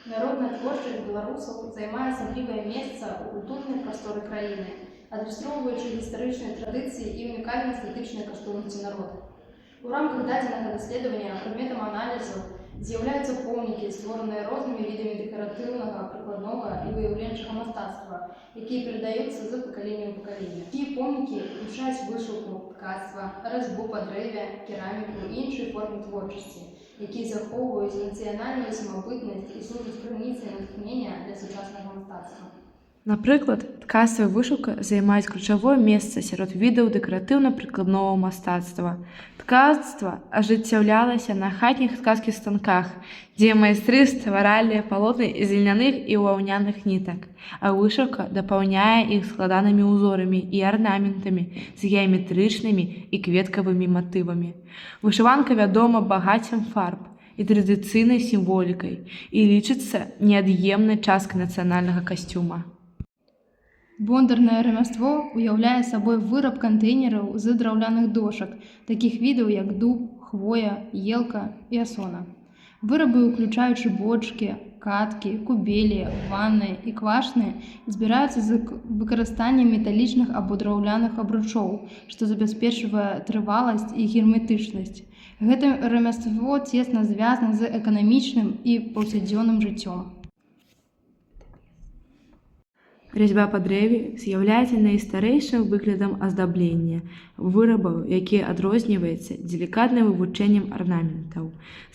Народная творчасць беларусаў займае асаблівае месца ў культурнай прасторы краіны, адлюстроўваючы гістарычныя традыцыі і унікальныя эстэтычныя каштоўнасці народа. У рамках дадзенага даследавання прадметам аналізу з'яўляюцца помнікі, створаныя рознымі відамі дэкаратыўнага, прыкладнога і выяўленчага мастацтва, якія перадаюцца з пакалення ў пакаленне. Такія помнікі ўключаюць вышыўку, ткацтва, разьбу па дрэве, кераміку і іншыя формы творчасці, якія захоўваюць нацыянальную самабытнасць і служаць крыніцай натхнення для сучаснага мастацтва. Напрыклад, ткацтва і вышыўка займаюць ключавое месца сярод відаў дэкаратыўна-прыкладнога мастацтва. Ткацтва ажыццяўлялася на хатніх ткацкіх станках, дзе майстры стваралі палотны з ільняных і ваўняных нітак, а вышыўка дапаўняе іх складанымі ўзорамі і арнаментамі з геаметрычнымі і кветкавымі матывамі. Вышыванка вядома багаццем фарб і традыцыйнай сімволікай і лічыцца неад'емнай часткай нацыянальнага касцюма. Бондарнае рамяство ўяўляе сабой выраб кантэйнераў з драўляных дошак, такіх відаў, як дуб, хвоя, елка і асона. Вырабы, уключаючы бочкі, кадкі, кубелі, ванны і квашны, збіраюцца з выкарыстаннем металічных або драўляных абручоў, што забяспечвае трываласць і герметычнасць. Гэта рамяство цесна звязана з эканамічным і паўсядзённым жыццём. Разьба па дрэве з'яўляецца найстарэйшым выглядам аздаблення вырабаў, які адрозніваецца делікатным вывучэннем арнаментаў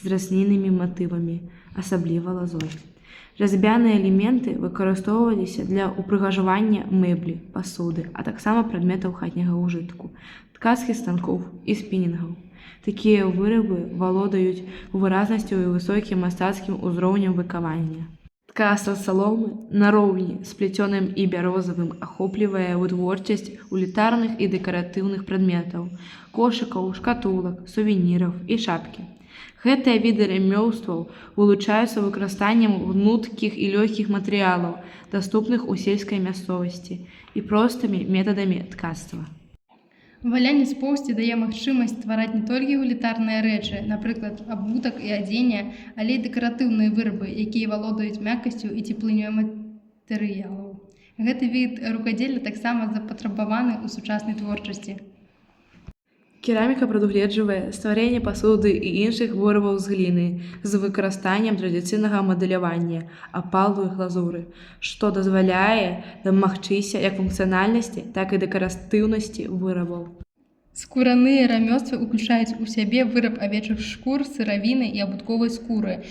з расліннымі матывамі, асабліва лазой. Разьбяныя элементы выкарыстоўваліся для ўпрыгажвання мэблі, пасуды, а таксама прадметаў хатняга ўжытку, ткацкіх станкоў і спінінгаў. Такія вырабы валодаюць выразнасцю і высокім мастацкім узроўнем выканання. Ткацтва саломы нароўні з плецёным і бярозавым ахоплівае вытворчасць улітарных і дэкаратыўных прадметаў, кошыкаў, шкатулак, сувеніраў і шапкі. Гэтыя віды рамёстваў вылучаюцца выкарыстаннем гнуткіх і лёгкіх матэрыялаў, даступных у сельскай мясцовасці, і простымі метадамі ткацтва. Валянне з поўсці дае магчымасць ствараць не толькі улітарныя рэчы, напрыклад, абутак і адзенне, але і дэкаратыўныя вырабы, якія валодаюць мяккасцю і цеплынёй матэрыялаў. Гэты від рукадзелля таксама запатрабаваны ў сучаснай творчасці. Кераміка прадугледжвае стварэнне пасуды і іншых вырабаў з гліны з выкарыстаннем традыцыйнага мадэлявання, апалу і глазуры, што дазваляе дамагчыся як функцыянальнасці, так і дэкаратыўнасці вырабаў. Скураныя рамёствы ўключаюць у сябе выраб авечых шкур, сыравіны і абутковай скуры.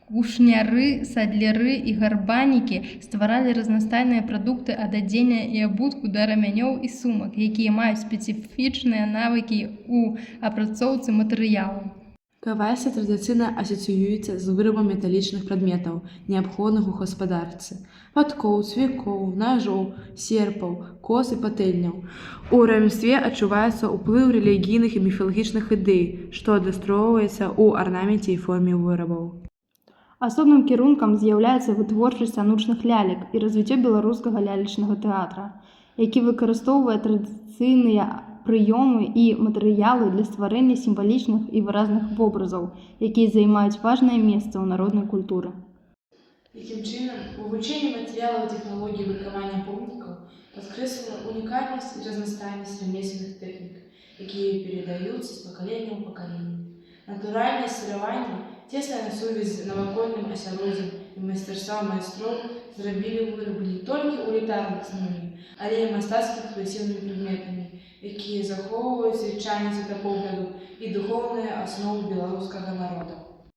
Кушняры, садляры і гарбанікі стваралі разнастайныя прадукты ад адзення і абутку да рамянёў і сумак, якія маюць спецыфічныя навыкі ў апрацоўцы матэрыялаў. Кавальства традыцыйна асацыюецца з вырабам металічных прадметаў, неабходных у гаспадарцы: падкоў, цвікоў, нажоў, серпаў, кос і патэльняў. У рамястве адчуваецца ўплыў рэлігійных і міфалагічных ідэй, што адлюстроўваецца ў арнаменце і форме вырабаў. Асобным кірункам з'яўляецца вытворчасць анучных лялек і развіццё беларускага лялечнага тэатра, які выкарыстоўвае традыцыйныя прыёмы і матэрыялы для стварэння сімвалічных і выразных вобразаў, якія займаюць важнае месца ў народнай культуры. Такім чынам, вывучэнне матэрыялаў і тэхналогій выканання помнікаў падкрэсліла унікальнасць і разнастайнасць рамесленных тэхнік, якія перадаюцца з пакалення ў пакаленне. Натуральнае сыраванне, цесная сувязь з навакольным асяроддзем і майстэрства майстроў зрабілі вырабы не толькі улітарных самымі, але і мастацка экспрэсіўнымі прадметамі, якія захоўваюць звычайны светапогляду і духоўныя асновы беларускага народа.